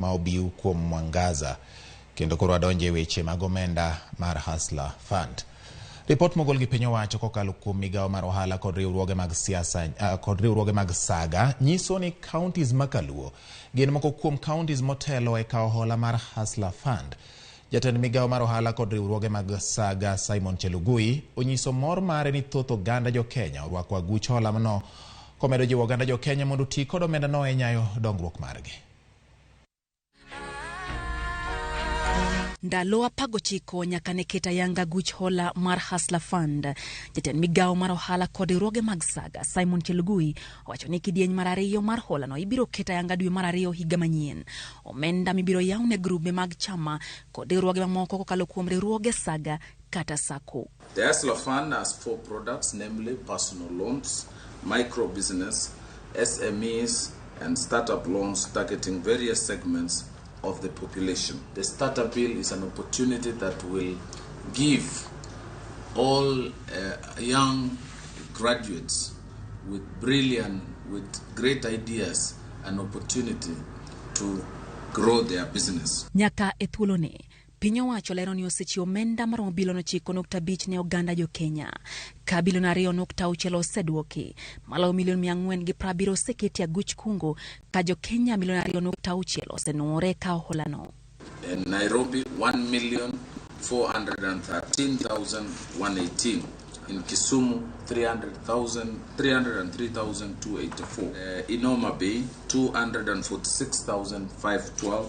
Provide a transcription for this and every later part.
Ma obiw kuom Mwangaza kendo koro adonje e weche mag omenda mar Hustler Fund. Ripot mogol gi piny owacho kokalo kuom migawo mar ohala kod riwruoge mag siasa kod riwruoge mag saga nyiso ni counties ma kaluo gin moko kuom counties motelo e kawo hola mar Hustler Fund. Jatend migawo mar ohala kod riwruoge mag saga Simon Chelugui onyiso mor mare ni thoth oganda jo Kenya orwako aguch hola no komedo jiwo oganda jo Kenya mondo oti kod omenda no e nyayo dongruok margi. Ndalo 19 nyaka ne ket ayanga guch hola mar Hustler Fund. Jatend migawo mar ohala kod riwruoge mag saga Simon Chelugui owacho ni kidieny mar ariyo mar hola no ibiro ket ayanga dwe mar ariyo higa manyien. Omenda mibiro yaw ne grube mag chama kod riwruoge mamoko kokalo kuom riwruoge saga kata sacco. The Hustler Fund has four products, namely personal loans, micro business, SMEs, and startup loans targeting various segments of the population. The startup bill is an opportunity that will give all young graduates with brilliant, with great ideas, an opportunity to grow their business. Nyaka e thuoloni, piny owacho lero ni osechiwo omenda maromo bilion 9.5 ne oganda jo Kenya. Ka bilion 2.6 oseduoki, maloyo milion 470 oseketi aguch kungo ka jo Kenya milion 2.6 osenuore kawo holano. In Nairobi, 1,413,118. In Kisumu, 300,000, 303,284. In Homa Bay, 246,512.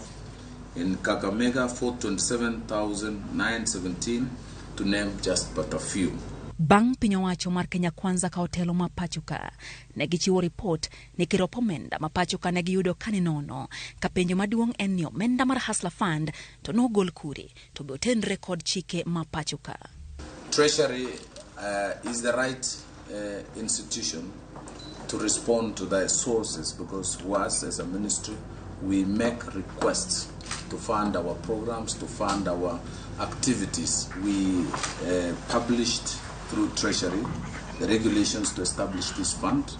In Kakamega, 427,917, to name just but a few. Bang' piny owacho mar Kenya Kwanza ka otelo ma pacho ka, ne gichiwo ripot ni kirop omenda ma pacho ka ne giyudo ka ni nono. Ka penjo maduong' en ni omenda mar Hustler Fund to nogol kure, to be otenre kod chike ma pacho ka. Treasury is the right institution to respond to the sources, because us as a ministry, we make requests to fund our programs, to fund our activities. We published through Treasury the regulations to establish this fund.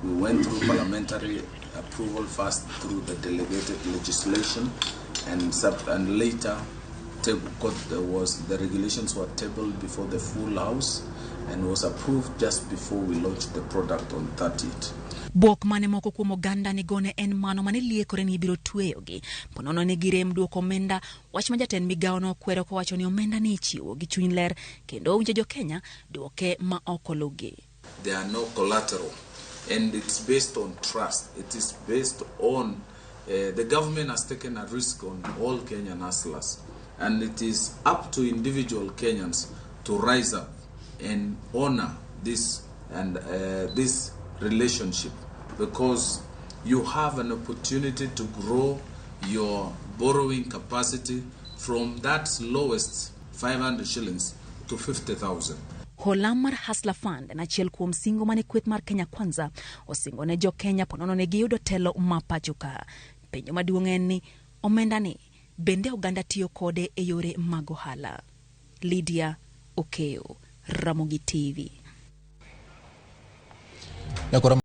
We went through parliamentary approval first through the delegated legislation, and later the regulations were tabled before the full house and was approved just before we launched the product on 30th. Bwok mane moko kuom oganda nigo ne en mano mane liekore ni ibiro tweyogi ponono ne girem duoko omenda, wach ma jatend migawo nokwero kowacho ni omenda ni ichiwo gi chuny ler kendo owinjo jo Kenya duoke ma ok oluwgi. There are no collateral, and it's based on trust. It is based on the government has taken a risk on all Kenyan hustlers, and it is up to individual Kenyans to rise up and honor this and this relationship, because you have an opportunity to grow your borrowing capacity from that lowest 500 shillings to 50,000. Hola mar Hustler Fund en achiel kuom singo mane kweth mar Kenya Kwanza osingo ne jo Kenya ponono ne giyudo telo ma pacho ka. Penjo maduong' en ni omenda ni bende oganda tiyo kode e yore mag ohala. Lydia Okeo, Ramogi TV. Nyakora.